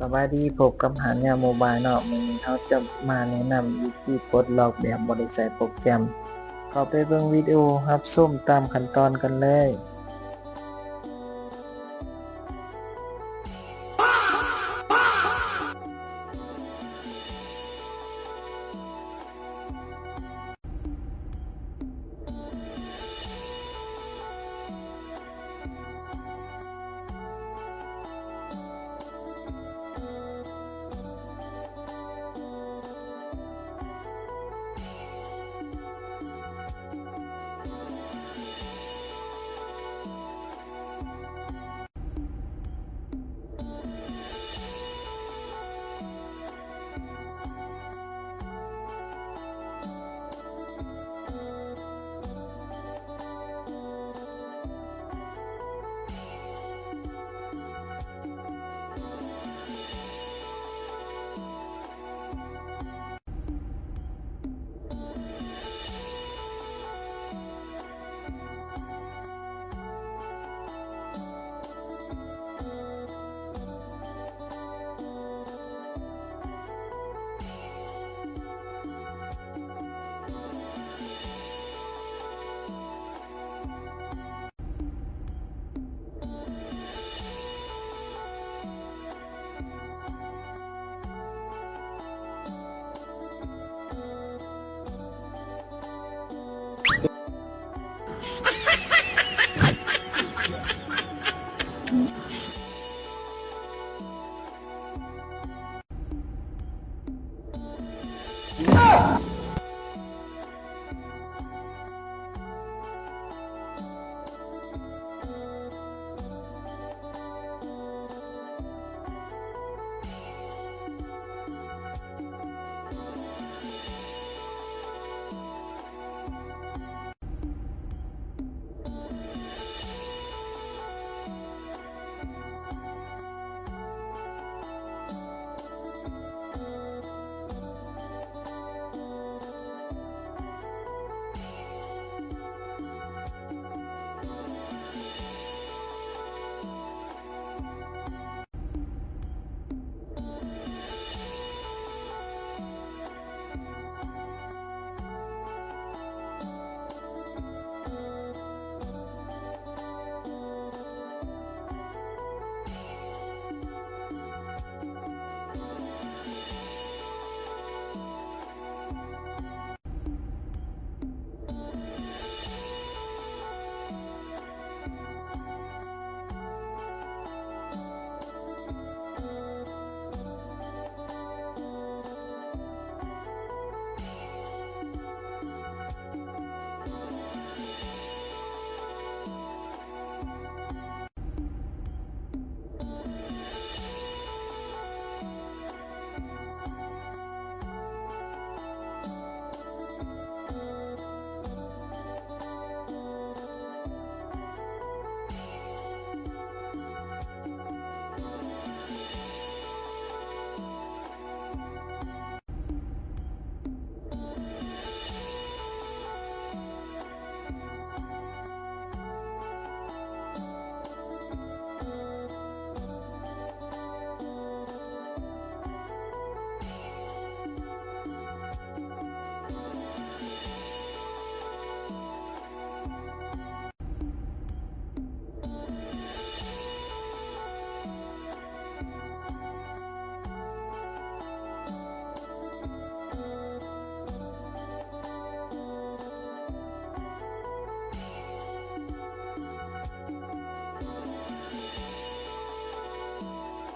ສະບາຍດີ, ພົບກັບຫາດຍາໂມບາຍເນາະ. ມື້ນີ້ເຮົາຈະມາແນະນຳວິທີປົດລັອກແບບບໍ່ໄດ້ໃຊ້ໂປຣແກຣມ. ເຂົ້າໄປເບິ່ງວິດີໂອຮັບຊົມຕາມຂັ້ນຕອນກັນເລີຍ.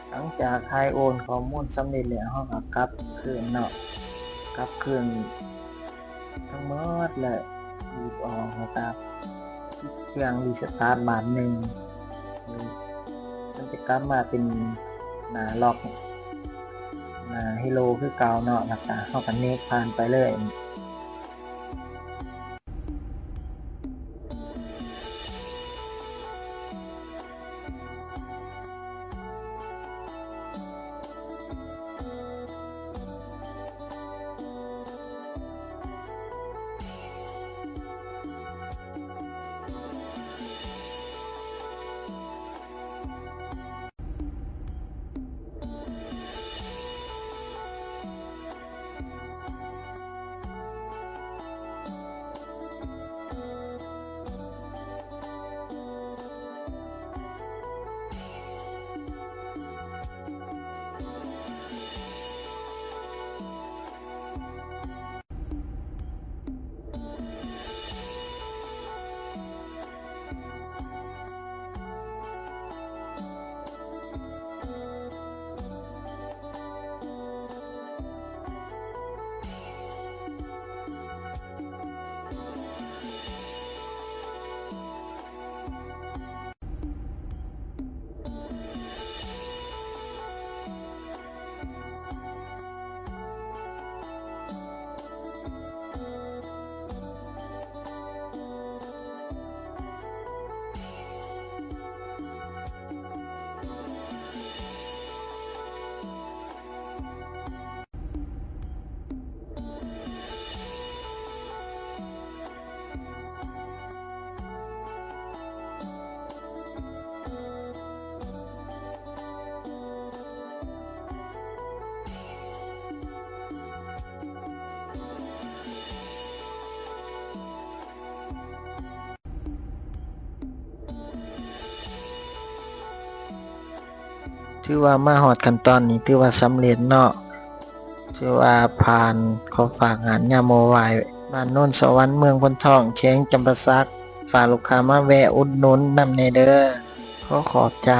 ຫຼັງຈາກຖ່າຍໂອນຂໍ້ມູນສຳເລັດແລ້ວ ເຮົາກໍກັບຄືນເນາະ, ກັບຄືນທັງໝົດ ແລະ ບີບອອກ ແລ້ວກໍປິດເຄື່ອງ ຣີສະຕາດບາດໜຶ່ງ. ມັນຈະກັບມາເປັນໜ້າລັອກ ໜ້າເຮໂລຄືເກົ່າເນາະ, ແລ້ວກະເຮົາກະເນັກຜ່ານໄປເລີຍ. ຫ ຖືວ່າມາຮອດຂັ້ນຕອນນີ້ ຖືວ່າສຳເລັດເນາະ ຖືວ່າຜ່ານ. ຂໍຝາກຮ້ານຍາໂມວາຍ ບ້ານໂນນສະຫວັນ ເມືອງໂພນທອງ ແຂວງຈຳປາສັກ ຝາກລູກຄ້າມາແວະອຸດໜູນນຳແດ່ເດີ. ຂໍຂອບໃຈ.